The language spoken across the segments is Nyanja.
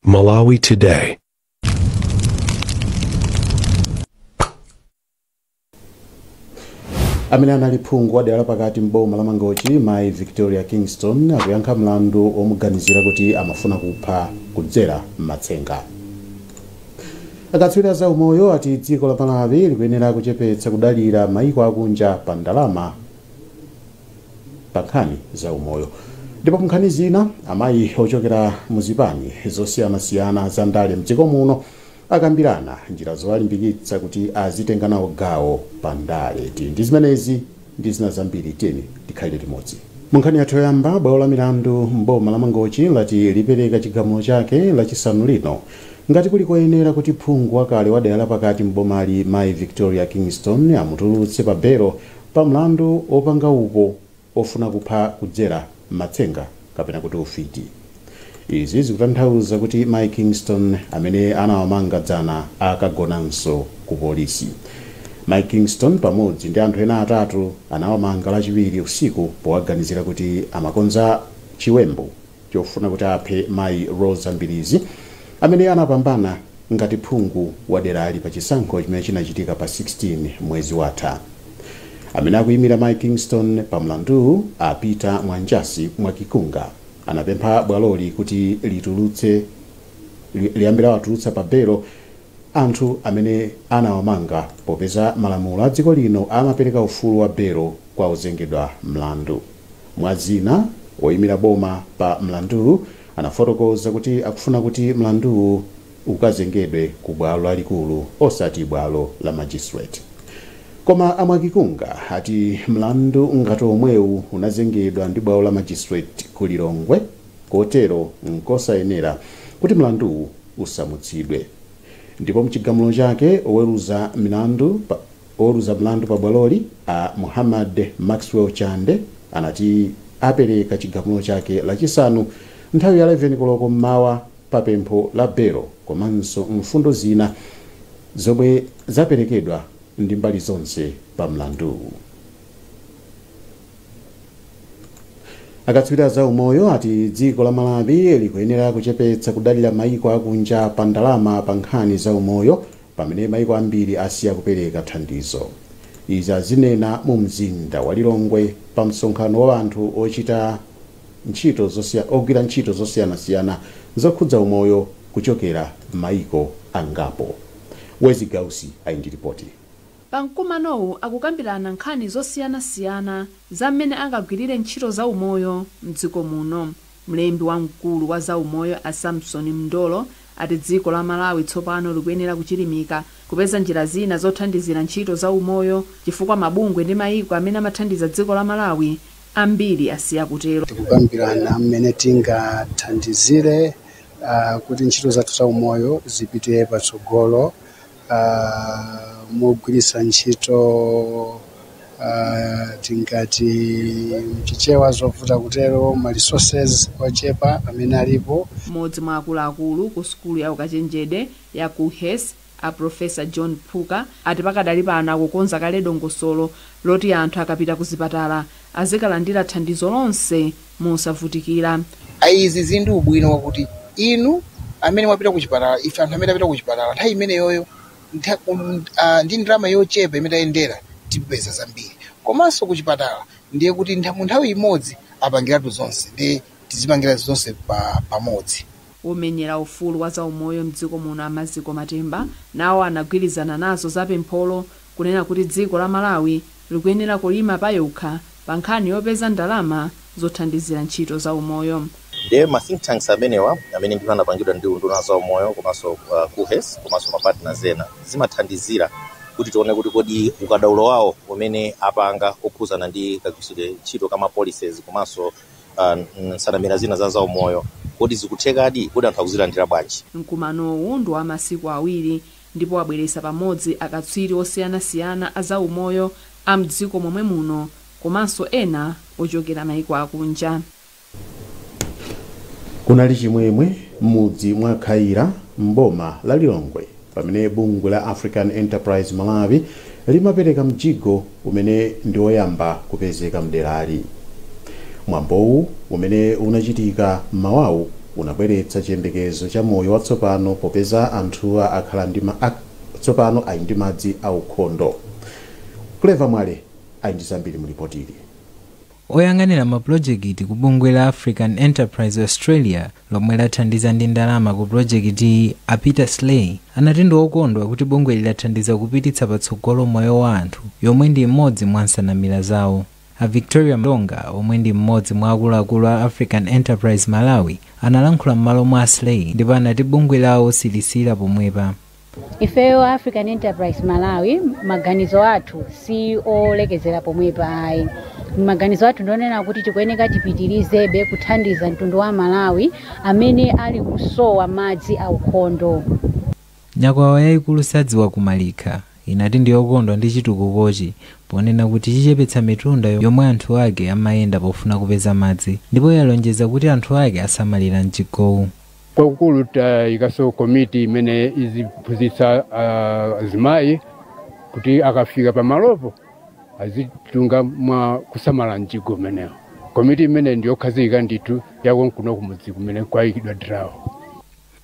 Malawi Today. Amene anali phungu wa dera lapakati m'boma la Mangochi, Mayi Victoria Kingston, akuyankha mlandu omuganizira kuti amafuna kupha kudzera m'matsenga. Akatswiri a zaumoyo ati dziko la Malawi likuyenera kuchepetsa kudalira maiko akunja pa ndalama pa nkhani za umoyo. Ndipo nkhani zina, amayi ochokera muzipani zosiyanasiyana za ndale mdziko muno akambirana njira zowalimbikitsa kuti azitenga nawo gawo pa ndale. Tili ndi zimenezi ndi zina zambiri, tiyeni tikhalire limodzi. Mu nkhani yathu yoyamba, bwalo la milandu m'boma la Mangochi lati lipereka chigamulo chake Lachisanu lino ngati kuli koyenera kuti phungu wakale wa dera lapakati m'bomali, Mayi Victoria Kingston, amutulutse pa belo pa mlandu wopanga upo ofuna kupha kudzera m'matsenga kapena kuti ufiti. Izi zikutanthauza kuti Mayi Kingston amene anawamanga dzana akagonanso ku polisi. Mayi Kingston pamodzi ndi anthu ena atatu anawamanga Lachiwiri usiku powaganizira kuti amakonza chiwembu chofuna kuti aphe Mayi Rosa Mbilizi amene anapambana ngati phungu wa derali pa chisankho chimene chinachitika pa 16 mwezi watha. Amene akuyimira Mayi Kingston pa mlanduwu, a Peter Mwanjasi Mwakikunga, anapempha bwaloli kuti litulutse liyambe lawatulutsa pa belo anthu amene anawamanga popeza malamulo a dziko lino amapereka ufulu wa belo kwa ozengedwa mlandu. Mwa zina, woyimira boma pa mlanduwu anafotokoza kuti akufuna kuti mlanduwu ukazengedwe ku bwalo lalikulu osati bwalo la magistrate. Koma a Mwakikunga ati mlandu ngati omwewu unazengedwa ndi bwalo la magistrate ku Lilongwe, kotero nkosayenera kuti mlanduwu usamutsidwe. Ndipo mchigamulo chake, oweruza mlandu pa bwaloli, a Muhammad Maxwell Chande, anati apereka chigamulo chake Lachisanu nthawi ya 11 koloko mmawa pa pempho la belo komanso mfundo zina zomwe zaperekedwa ndi mbali zonse pa mlanduwu. Akatswiri a zaumoyo ati dziko la Malawi likuyenera kuchepetsa kudalira maiko akunja pa ndalama pa nkhani za umoyo pamene maiko ambiri asiya kupereka thandizo. Izi azinena mu mzinda wa Lilongwe pa msonkhano wa anthu ochita ntchito ogwira ntchito zosiyanasiyana zokhudza umoyo kuchokera maiko angapo. Wezi Gausi ali ndi ripoti. Pa mkumanowu akukambirana nkhani zosiyanasiyana za mmene angagwirire ntchito za umoyo mdziko muno. Mlembi wamkulu wa zaumoyo, a Samson Mndolo, ati dziko la Malawi tsopano likuyenera kuchilimika kupeza njira zina zothandizira ntchito za umoyo chifukwa mabungwe ndi mayiko amene amathandiza dziko la Malawi ambiri asiya kutero. Tikukambirana mmene tingathandizire kuti ntchito zathu za umoyo zipite patsogolo mogwiritsa ntchito, tingati mchichewa zovuta kutero, ma resources ochepa amene alipo. Mmodzi mwa akuluakulu ku sukulu ya ukachenjede ya KUHeS, a Professor John Phuka, ati pakadali pano akukonza kale dongosolo loti anthu akapita ku zipatala azikalandira thandizo lonse mosavutikira. Izi zili ndi ubwino wakuti inu amene mwapita ku chipatala, ife anthu amene tapita ku chipatala nthawi imeneyoyo, ndi ndalama yochepa imene tayendera tipeza zambiri. Komanso ku chipatala ndiye kuti mu nthawi imodzi apangiratu zonse, ndiye tizipangira zonse pamodzi. Womenyera ufulu wa zaumoyo mdziko muno, a Maziko Matemba, nawo anagwirizana nazo za pempholo, kunena kuti dziko la Malawi likuyenera kulima payokha pa nkhani yopeza ndalama zothandizira ntchito za umoyo. Ndiye ma think tanks amenewa amene ndithu anapangidwa ndi unduna za umoyo komanso KUHeS komanso ma partners ena, zimathandizira kuti tione kuti kodi ukadaulo wawo umene apanga okhuzana ndi kagwiritsidwe ntchito ka ma policies komanso nsanamira zina za zaumoyo, kodi zikuthekadi? Kodi anthu akuzilandira bwanji? Mkumanowu ndi wa masiku 2 ndipo wabweretsa pamodzi akatswiri osiyanasiyana a zaumoyo a mdziko momwe muno komanso ena ochokera maiko akunja. Kunali chimwemwe m'mudzi mwa Khaira m'boma la Lilongwe pamene bungwe la African Enterprise Malawi limapereka mjigo umene ndi woyamba kupezeka mderali. Mwambowu umene unachitika mmawawu Unabweretsa chiyembekezo cha moyo watsopano popeza anthuwa akhala ndi tsopano ali ndi madzi aukhondo. Clever Mwale ali ndi zambiri mu ripoti ili. Oyang'anira mapulojekiti ku bungwe la African Enterprise Australia, lomwe lathandiza ndi ndalama ku pulojekiti, a Peter Slay, anati ndi okondwa kuti bungwe lilathandiza kupititsa patsogolo moyo wa anthu, yomwe ndi imodzi mwa nsanamira zawo. A Victoria Mlonga, omwe ndi mmodzi mwa akuluakulu a African Enterprise Malawi, analankhula m'malo mwa Slay ndipo anati bungwe lawo silisiyira pomwepa. Ifeyo African Enterprise Malawi, maganizo athu si olekezera pomwepa ayi. Maganizo athu ndionena kuti tikuyeneka tipitirizebe kuthandiza mtundu wa Malawi amene ali kusowa madzi aukhondo. Nyakwawa yayikulu Sadziwa Kumalikha inati ndi yokondwa ndi chitukukochi, ponena kuti chichepetsa mitunda yomwe anthu ake amayenda pofuna kupeza madzi, ndipo yalonjeza kuti anthu ake asamalira mjigowu. Kwakukulu tayikaso komiti imene iziphunzitsa azimayi kuti akafika pamalopo azitunga mwa kusamala mjigo umenewo. Komiti imene ndiyokhazikika ndithu yakonkuno kumudzi kumene kwayikidwa drawo.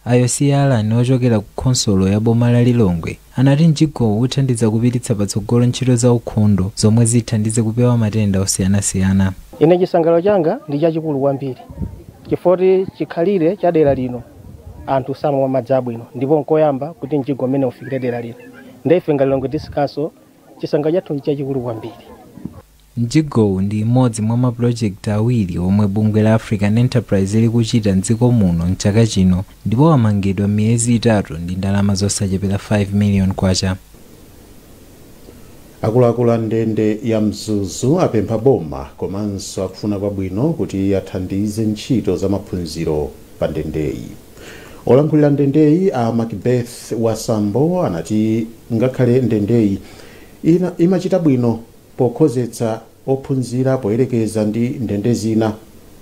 Ayosiya Alani, ochokera ku khonsolo ya boma la Lilongwe, anati mjigowu uthandiza kupititsa patsogolo ntchito za ukhondo zomwe zithandize kupewa matenda osiyanasiyana. Ine chisangalalo changa ndi chachikulu kwambiri chifukwa chikhalire cha dera lino anthu samamwa madzi abwino, ndipo nkoyamba kuti mjigo umene ufikire dera lino. Ndife ngati Lilongwe District Council, chisangalalo chathu ndi chachikulu kwambiri. Mjigowu ndi imodzi mwa mapulojekiti awiri omwe bungwe la African Enterprise likuchita mdziko muno mchaka chino, ndipo wamangidwa miyezi 3 ndi ndalama zosachepera 5 million kwacha. Akuluakulu a ndende ya Mzuzu apempha boma komanso akufuna kwabwino kuti athandize ntchito za maphunziro pa ndendeyi. Olankhulira ndendeyi a Macbeth Wasambo anati ngakhale ndendeyi imachita bwino pokhozetsa ophunzira poyerekeza ndi ndende zina,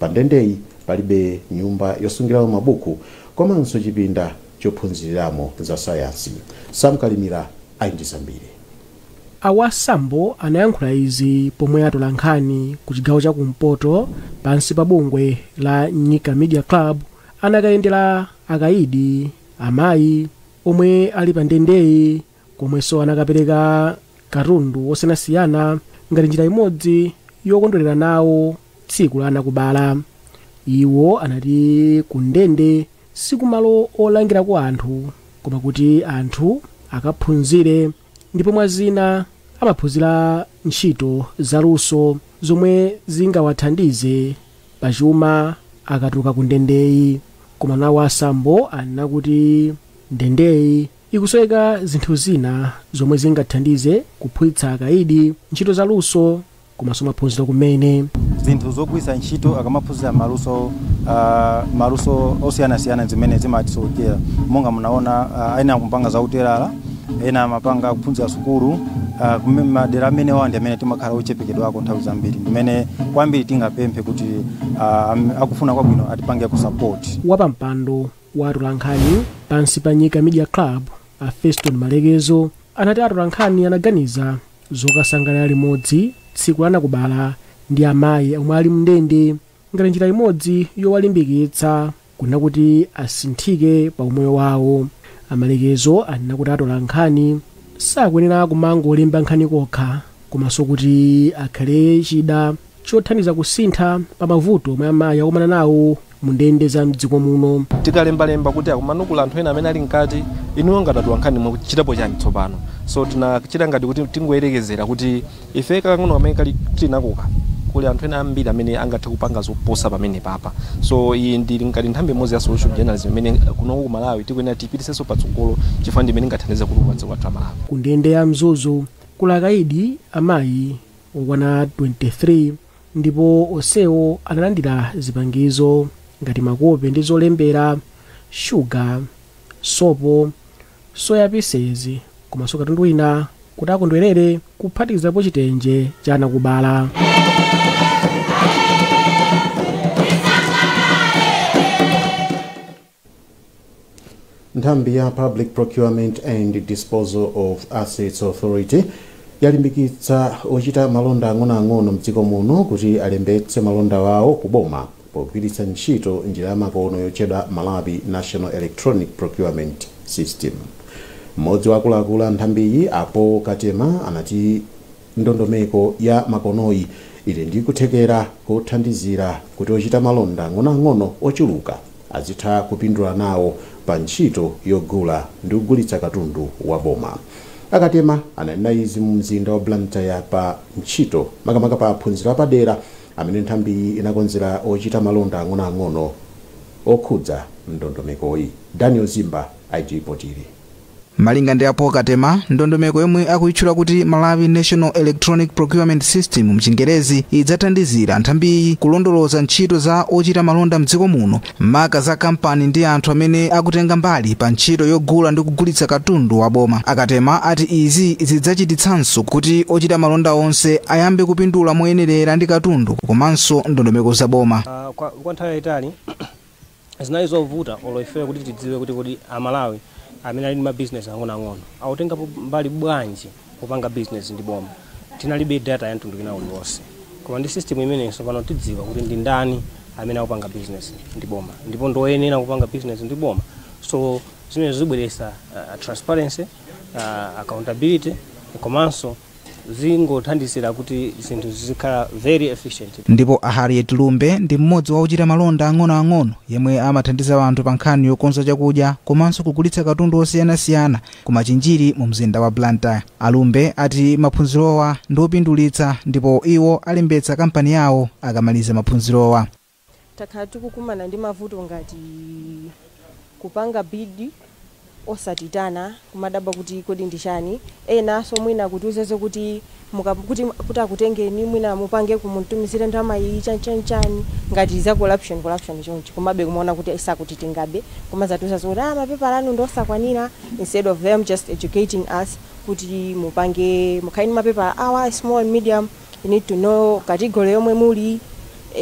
pa ndendeyi palibe nyumba yosungiramo mabuku komanso chipinda chophunziriramo za sayansi. Samkalimira ali ndi zambiri. Awasambo anayankhula izi pomwe atola nkhani ku chigawo cha kumpoto pansi pa bungwe la Nyika Media Club anakayendera akayidi amayi omwe ali pa ndendeyi, komwenso anakapereka katundu osiyanasiyana ngati njira imodzi yokondwerera nawo tsiku la anakubala. Iwo anati ku ndende sikumalo olangirako anthu, koma kuti anthu akaphunzire, ndipo mwa zina amaphunzira ntchito zaluso zomwe zingawathandize pachuma akatuluka ku ndendeyi. Koma nawo Asambo anena kuti ndendeyi ikusoweka zinthu zina zomwe zingathandize kuphunzitsa akayidi ntchito zaluso komanso maphunziro kumene. Zinthu zogwiritsa ntchito akamaphunzira maluso osiyanasiyana zimene zimatisowekera, monga munaona ena akupanga zauterala, ena amapanga kuphunzira sukulu. Madera amene ndi amene timakhala ochepekedwako nthawi zambiri, ndimene kwambiri tingapemphe kuti akufuna kwabwino atipange ku support. Wapampando wa atolankhani pansi pa Nyika Media Club a Feston Malekezo anati atolankhani anaganiza zokasangalala limodzi tsiku lanakubala ndi amayi omwe ali mndende ngati njira imodzi yowalimbikitsa kuna kuti asinthike pa umoyo wawo. Amalekezo anena kuti atolankhani sakuyenera kumangolemba nkhani kokha, komanso kuti akhale chida chothandiza kusintha pa mavuto omwe amayi akumana nawo mu ndende za mdziko muno. Tikalembalemba kuti akumanukula anthu ena amene ali mkati, inuyo ngati atolankhani mukuchitapo chani tsopano? So tinachita ngati kuti tingoyerekezera kuti ife kakang'ono kamene kali tinakoka kuli anthu ena ambiri amene angathe kupanga zoposa pamene papa. So iyi ndi ngati nthambi imodzi ya social journalism imene kuno ku Malawi tikuyenera tipitisenso patsogolo, chifukwa ndi imene ingathandize kutukula dziko lathu la Malawi. Ku ndende ya Mzuzu kuli akayidi amayi okwana 23, ndipo onsewo analandira zipangizo ngati makope ndi zolembera, shuga, sopo, soya pieces komanso katundu wina kuti akondwerere, kuphatikizapo chitenje cha anakubala. Nthambi ya Public Procurement and Disposal of Assets Authority yalimbikitsa ochita malonda ang'onoang'ono mdziko muno kuti alembetse malonda wawo ku boma. Pogwiritsa ntchito njira yamakono yotchedwa Malawi National Electronic Procurement System, mmodzi wa akuluakulu a nthambiyi, apo Katema, anati ndondomeko ya makonoyi ili ndi kuthekera kothandizira kuti ochita malonda ang'onoang'ono ochuluka azitha kupindula nawo pa ntchito yogula ndi kugulitsa katundu wa boma. Akatema ananena izi mu mzinda wa Blantyre pa ntchito, makamaka pa phunziro apadera amene nthambiyi inakonzera ochita malonda ang'onoang'ono okhudza ndondomekoyi. Daniel Zimba aijipotiri. Malinga ndi apo Katema, ndondomeko yomwe akuyitchula kuti Malawi National Electronic Procurement System mchingerezi idzathandizira nthambiyi kulondoloza ntchito za ochita malonda mdziko muno, maka za kampani ndi anthu amene akutenga mbali pa ntchito yogula ndi kugulitsa katundu wa boma. Akatema ati izi zidzachititsanso kuti ochita malonda onse ayambe kupindula moyenerera ndi katundu komanso ndondomeko za boma. Kwa nthawi yayitali zinali zovuta olo ifeyo kuti tidziwe kuti Amalawi amene ali ndi mabizinesi ang'onoang'ono akutengapo mbali bwanji kupanga business ndi boma. Tinalibe data ya mtundu wina uliwonse, koma ndi system imenenso pano tidziwa kuti ndi ndani amene akupanga business ndi boma ndipo ndoyenera kupanga business ndi boma. So zimene zibweretsa transparency, accountability, komanso zingothandizira kuti zinthu zizikhala very efficient. Ndipo a Harriet Lumbe ndi mmodzi wa ochita malonda ang'onoang'ono yemwe amathandiza anthu pa nkhani yokonza chakudya komanso kugulitsa katundu osiyanasiyana ku Machinjiri mu mzinda wa Blantyre. Alumbe ati maphunzirowa ndi opindulitsa ndipo iwo alembetsa kampani yawo akamaliza maphunzirowa. Takhala tikukumana ndi mavuto ngati kupanga bid osatitana, kumadabwa kuti kodi ndi chani. Enanso mwina kutiuzazo kuti kuti akutengeni mwina mupange kumutumizire ndalama iyi, chanchanchani, ngati za corruption chonchi, komabe kumaona kuti isakutitengabe, koma zatiuza kuti mapepala anu ndi osakwanira, instead of them just educating us kuti mupange mukhale ndi mapepala awa small and medium, you need to know category yomwe muli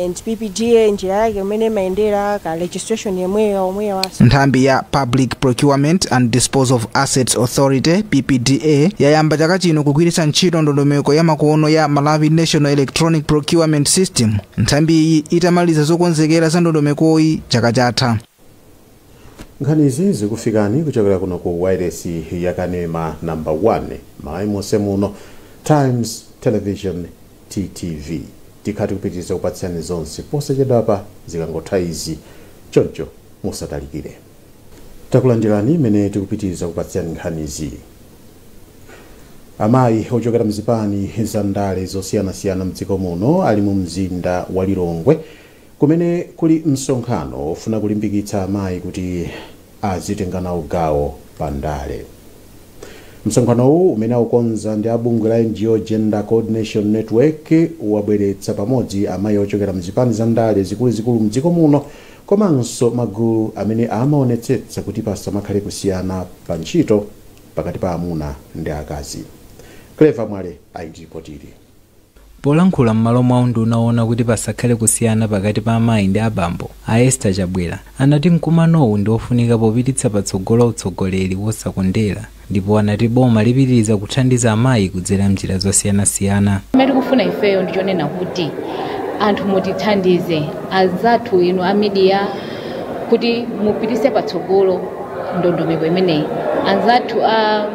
and PPDA njira yake imene imayendera ka registration yemweyo omweyo. Nthambi ya Public Procurement and Disposal of Assets Authority, PPDA, yayamba chaka chino kugwiritsa ntchito ndondomeko ya makono ya Malawi National Electronic Procurement System, nthambiyi itamaliza zokonzekera za ndondomekoyi chaka chatha. Nkhanizi zikufikani kuchokera kuno ku wireless yakanema number 1 Malawi monse muno, Times Television, TTV. Tikhati kupitiriza kupatsirani zonse posachedwapa zikangotha izi, choncho musatalikire. Takulandirani imene tikupitiriza kupatsirani nkhanizi. Amayi ochokera mzipani za ndale zosiyanasiyana mdziko muno ali mu mzinda wa Lilongwe kumene kuli msonkhano ofuna kulimbikitsa amayi kuti azitenga nawo gawo pa ndale. Msonkhanowu, umene aukonza ndi abungwe la NGO Gender Coordination Network, wabweretsa pamodzi amayi ochokera mzipani za ndale zikuluzikulu mdziko muno komanso magulu amene amaonetsetsa kuti pasamakhale kusiyana pa ntchito pakati pa amuna ndi akazi. Clever Mwale aitipotiri. Polankhula m'malo mwa unduna woona kuti pasakhale kusiyana pakati pa amayi ndi abambo, a Esther Chabwera anati mkumanowu ndi ofunika popititsa patsogolo utsogoleri wosakondera, ndipo anati boma lipitiriza kuthandiza amayi kudzera mnjira zosiyanasiyana. Chimene tikufuna ifeyo ndichonena kuti anthu mutithandize, anzathu inu a media, kuti mupitise patsogolo ndondomeko imeneyi, anzathu a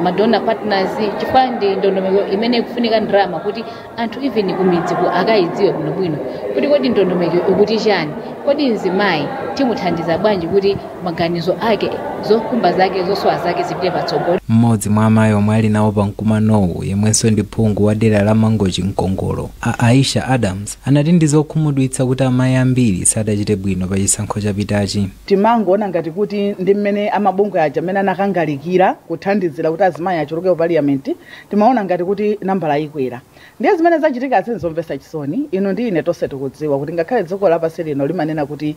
ma donor partners, chifukwa ndi ndondomeko imene ikufunika ndalama kuti anthu even kumidzi akayidziwe bwinobwino kuti kodi ndondomeko ikuti chani, kodi mzimayi timuthandiza bwanji kuti maganizo ake, zokhumba zake, zosowa zake zipite patsogolo. Mmodzi mwa amayi omwe ali nawo pa mkumanowu, yemwenso ndi phungu wa dera la Mangochi Mkongolo, a Aisha Adams, anati ndi zokhumudwitsa kuti amayi ambiri sadachite bwino pa chisankho chapitachi. Timangoona ngati kuti ndi mmene amabungwe aja amene anakangalikira kuthandizira kuti azimayi achuluke ku parliament, timaona ngati kuti nambala ikwera. Ndiye zimene zachitika zinzomvetsa chisoni. Inu ndi ine tonse tikudziwa kuti ngakhale dziko lapansi lino limanena kuti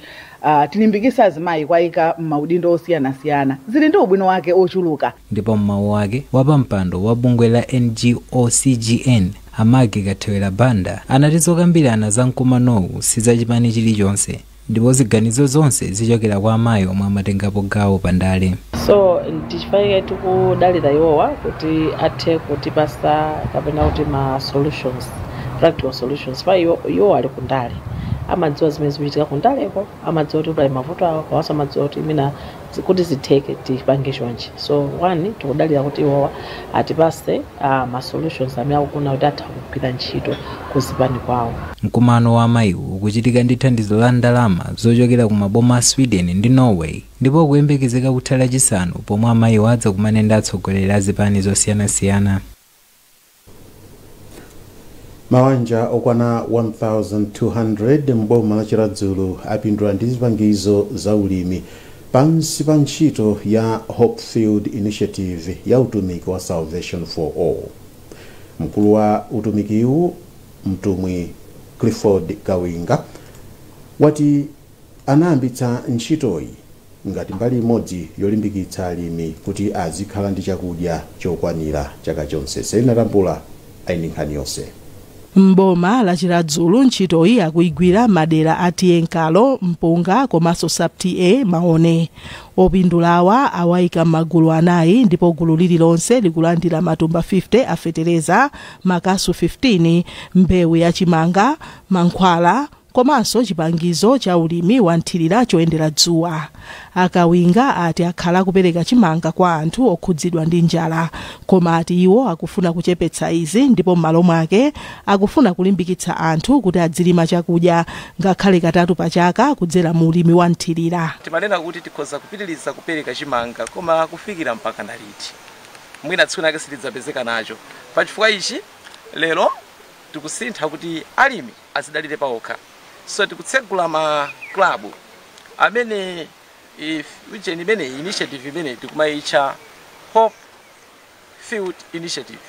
tilimbikitse azimayi kwayika m'maudindo osiyanasiyana, zili ndi ubwino wake ochuluka. Ndipo mmawu ake, wapampando wa bungwe la NGOCGN, Amagi Kathewera Banda, anati zokambirana za mkumanowu sizachipani chilichonse ndipo ziganizo zonse zichokera kwa amayi omwe amatengapo gawo pandale. So ndichifukwa tikudalira iwowa kuti athe kutipasa kapena kuti ma solutions, practical solutions, pa iwo ali kundale. Amadziwa zimene zikuchitika kundaleko, amadziwa kuti pali mavuto awo, komanso amadziwa kuti imene kuti zitheke tipange chonchi. So one, tikudalira kuti iwowa atipase ma solutions amene akufuna kuti atha kugwira ntchito kuzipani kwawo. Mkumano wa amayiwu ukuchitika ndi thandizo la ndalama zochokera ku maboma a Sweden ndi Norway, ndipo ukuyembekezeka kutha Lachisanu pomwe amayiwo adzakumane ndi atsogoleri a zipani zosiyanasiyana. Mawanja okwana 1200 mboma la Chiradzulu apindula ndi zipangizo za ulimi pansi pa ntchito ya Hopefield Initiative ya utumiki wa Salvation for All. Mkulu wa utumikiwu, mtumwi Clifford Kawinga, wati anayambitsa ntchitoyi ngati mbali imodzi yolimbikitsa alimi kuti azikhala ndi chakudya chokwanira chaka chonse. Selina Tambula ali nkhani yonse. Mboma la Chiradzulu, ntchitoyi akuyigwira madera a T/A Nkalo, Mpunga komanso Sub T/A Maone. Opindulawa awayika m'magulu anayi, ndipo gulu lililonse likulandira matumba 50 afetereza, makasu 15, mbewu yachimanga, mankhwala komanso chipangizo cha ulimi wa nthirira choyendera dzuwa. Akawinga ati akhala akupereka chimanga kwa anthu okhudzidwa ndi njala, koma ati iwo akufuna kuchepetsa izi, ndipo m'malo mwake akufuna kulimbikitsa anthu kuti adzilima chakudya ngakhale katatu pa chaka kudzera mu ulimi wa nthirira. Timanena kuti tikhoza kupitiriza kupereka chimanga, koma kufikira mpaka ndaliti? Mwina tsiku lake sitidzapezeka nacho. Pachifukwa ichi lero tikusintha kuti alimi azidalire paokha. So tikutsegula ma club amene if ujeni imene initiative imene tikumayitcha Hope Field Initiative,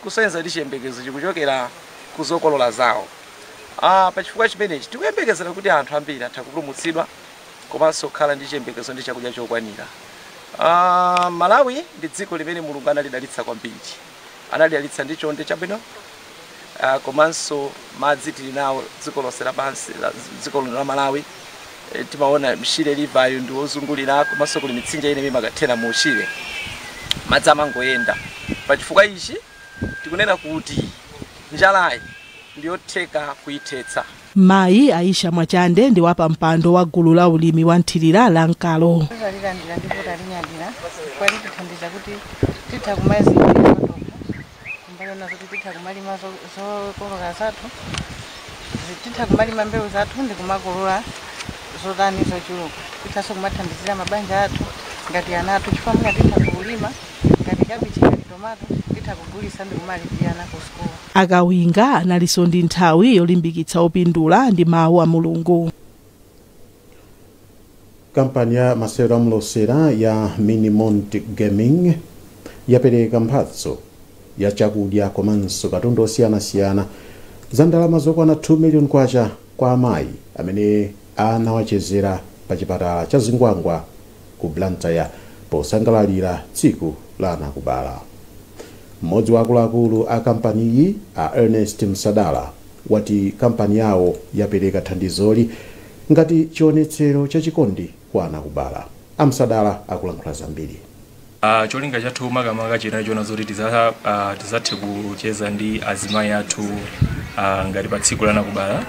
kusonyeza kuti chiyembekezo chikuchokera kuzokolola zawo. Pachifukwa chimenechi tikuyembekezera kuti anthu ambiri atha kupulumutsidwa komanso kukhala ndi chiyembekezo ndi chakudya chokwanira. Malawi ndi dziko limene Mulungu analidalitsa kwambiri, analidalitsa ndi chonde chabwino, komanso madzi tili nawo dziko lonse lapansi, dziko lino la Malawi. Timaona Shire River ndi wozungulira, komanso kuli mitsinje ine imakathera mu Shire, madzi amangoyenda. Pachifukwa ichi tikunena kuti njalayi ndiyotheka kuyithetsa. Mayi Aisha Mwachande ndi wapampando wa gulu la ulimi wa nthirira la Nkalo. Talilandira ndipo talinyadira chifukwa litithandiza kuti titha kumazilima patokha, kumbali kuti titha kumalima zokolola zathu, titha kumalima mbewu zathu ndi kumakolola zotani, zochuluka. Tithanso kumathandizira mabanja athu ngati ana athu, chifukwa mwina titha kulima ngati kabichi, ngati tomato, titha kugulisa ndi kumalipira ana ku sukulu. Akawinga analinso ndi nthawi yolimbikitsa opindula ndi mawu a Mulungu. Kampani ya masewero amulosera ya Minimont Gaming yapereka mphatso ya chakudya komanso katundu osiyanasiyana za ndalama zokwana 2 million kwacha kwa amayi amene anawachezera pa chipatala cha Zingwangwa ku Blantyre posangalalira tsiku la anakubala. Mmodzi wa akuluakulu a kampaniyi, a Ernest Msadala, wati kampani yawo yapereka thandizoli ngati chionetsero chachikondi kwa anakubala. Amsadala akulankhula zambiri. Cholinga chathu makamaka chinali chona zoti tizathe kucheza ndi azimayi athu ngati pa tsiku la anakubala,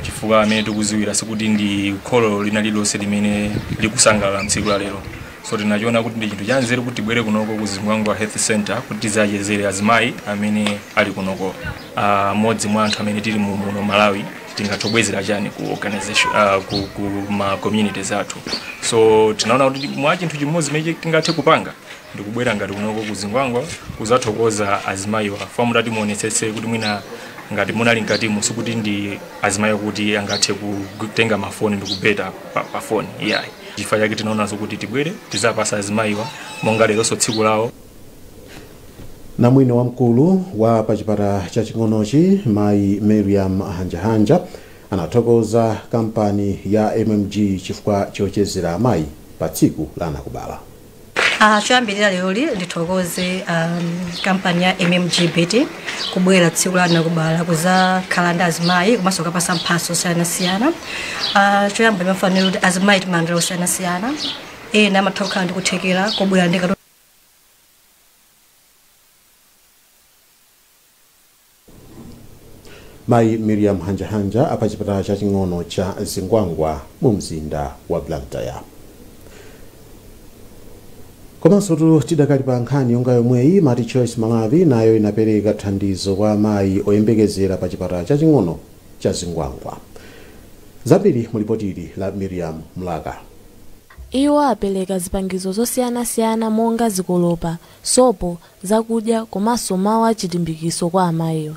chifukwa amene tikuziwira sikuti ndi kholo lina lililonse limene likusangalala mtsiku la lero. So tinachiona kuti ndi chinthu cha nzeru kuti tibwere kunoko ku Zingwangwa Health Center kuti tizachezere azimayi amene ali kunoko. Mmodzi mwa anthu amene tili muno Malawi tingathe kubwezera chani ku organization, ku ma communities athu. So tinaona kuti mwa chinthu chimodzi chimene tingathe kupanga ndikubwera ngati kunoko ku Zingwangwa kuzathokoza azimayiwa. Fa mutati muonetsetse kuti mwina ngati munali mkatimu, sikuti ndi azimayi kuti angathe kutenga mafoni ndi kubeta pa foni, iyayi. Chifukwa chake tinaonanso kuti tibwere tizapasa azimayiwa monga leronso tsiku lawo. Namwino wamkulu wa pachipatala chaching'onochi, mayi Mariam Hanjahanja, anathokoza kampani ya MMG chifukwa chochezera amayi pa tsiku la anakubala. Choyambirira leroli ndithokoze kampani ya MMG Bet kubwera tsiku la anakubala kuzakhala ndi azimayi komanso kapasa mphatso osiyanasiyana. Choyamba imafanira kuti azimayi timalandira osiyanasiyana, ena amatha kukhala ndi kuthekera kobwera ndi katundu. Mayi Miriam Hanjahanja apachipatala chaching'ono cha Zingwangwa mu mzinda wa Blantyre. Komanso tidakali pa nkhani yonga yomweyi, MultiChoice Malawi nayo inapereka thandizo kwa amayi oyembekezera pa chipatala chaching'ono cha Zingwangwa. Zambiri mulipotili la Miriam Mlaka. Iwo apereka zipangizo zosiyanasiyana monga zikolopa, sopo, zakudya komanso mawu achilimbikiso kwa amayiwo.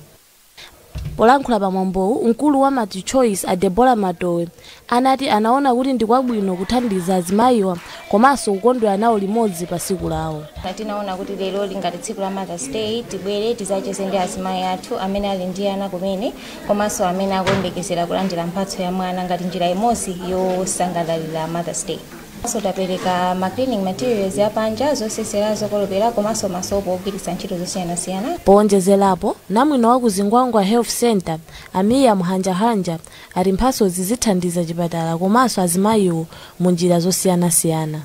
Polankhula pamwambowu, mkulu wa MultiChoice a Deborah Matowe anati anaona kuti ndi kwabwino kuthandiza azimayiwa komanso kukondwera nawo limodzi pa tsiku lawo. Tinaona kuti lero lingati tsiku la Mother's Day, tibwere tizacheze ndi azimayi athu amene ali ndi ana kumene komanso amene akuyembekezera kulandira mphatso ya mwana ngati njira imodzi yosangalalira Mother's Day. So tapereka ma cleaning materials yapanja, zosesera, zokolopera komanso masopo ogwiritsa ntchito zosiyanasiyana. Powonjezerapo, namwino wa ku Zingwangwa Health Center a Miriam Hanjahanja ati mphatsozi zithandiza chipatala komanso azimayiwo mu njira zosiyanasiyana.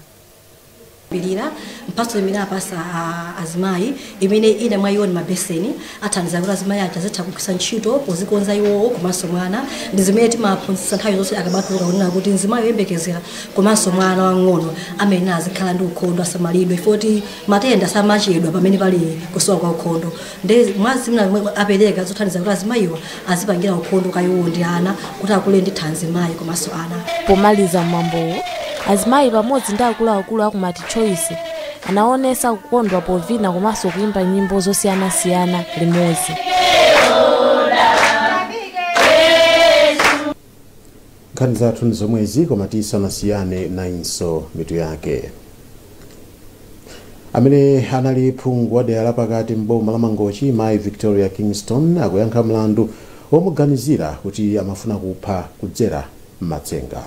Bilira mphatso imene apasa azimayi, imene ina mwa iwo ni mabeseni, athandiza kuti azimayi aja azitha kugwiritsa ntchito pozikonza iwowo komanso mwana. Ndi zimene timaphunzitsa nthawi zonse akamatuluka, kunena kuti mzimayi oyembekezera komanso mwana wang'ono amene azikhala ndi ukhondo, asamalidwe, foti matenda samachedwa pamene pali kusowa kwa ukhondo. Ndi mwa zimene apereka zothandiza kuti azimayiwa azipangira ukhondo ka iwowo ndi ana, kuti akule ndi thanzi mayi komanso ana. Pomaliza mwambowo, azimayi pamodzi ndi akuluakulu aku MultiChoice anaonesa kukondwa povina komanso kuimba nyimbo zosiyanasiyana limodzi. Nkhani zathu ndi zomwezi, koma tisanasiyane nayinso mitu yake. Amene anali phungu wa dera lapakati mboma la Mangochi, mayi Victoria Kingston, akuyankha mlandu womuganizira kuti amafuna kupha kudzera m'matsenga.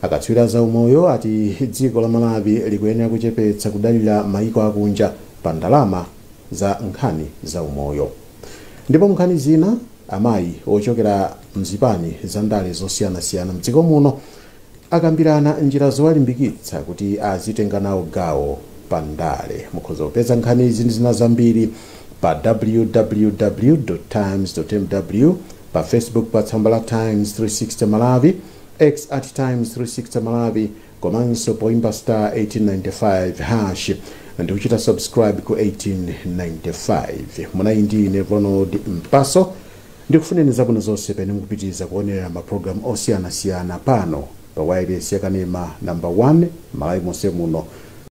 Akatswiri za umoyo ati dziko la Malawi likuyenera kuchepetsa kudalira maiko akunja pa ndalama za nkhani za umoyo. Ndipo nkhani zina, amayi ochokera mzipani za ndale zosiyanasiyana mdziko muno akambirana njira zowalimbikitsa kuti azitenga nawo gawo pa ndale. Mukhoza kupeza nkhani izi ndi zina zambiri pa www.times.mw, pa Facebook pa tsamba la Times 360 Malawi, X @Times360 Malawi, komanso poimba *1895# ndi kuchita subscribe ku 1895. Munayi ndi ine Ronald Mpaso, ndikufuneni zabwino zonse pene mukupitiriza kuonera mapulogalamu osiyanasiyana pano pa wireless yakanema number 1 Malawi monse muno.